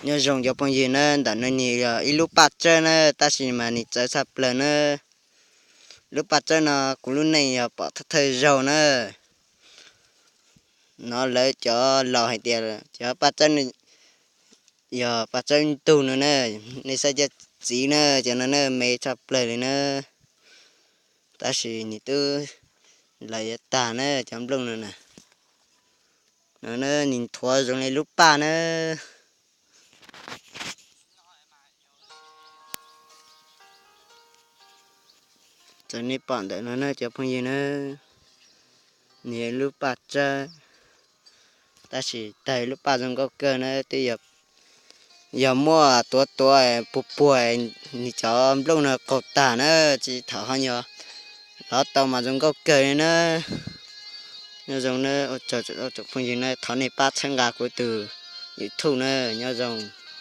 Nyob zoo cov phooj ywg na, ntawm no nws yog ib lub paj tsawb na, tab sis mas nws txawv tshaj plaws na. Lub paj tsawb no kuv lub neej yog pom thawj thawj zaug na. No lawv cov laus hais tias cov paj tsawb no yog paj tsawb ntug no na, nej saib cov txiv na, cov no na me tshaj plaws li na. Tab sis nws twb lawv yuav tag na, cov nplooj no na. No na, nws nthuav zoo li lub paj na. Txawm nej pom ntawm no na cov phooj ywg na, nws yog lub paj tsawb, tab sis tag lub paj zoo nkauj kawg na, twb yog muaj tuav tuav puag puag nws cov nplooj no qaug tag na, tsis thaum ho yog lov tau mas zoo nkauj kawg li na. Nyob zoo na, ua tsaug tsoom phooj ywg na, thov nej pab txhawb nqa kuv tus YouTube na, nyob zoo.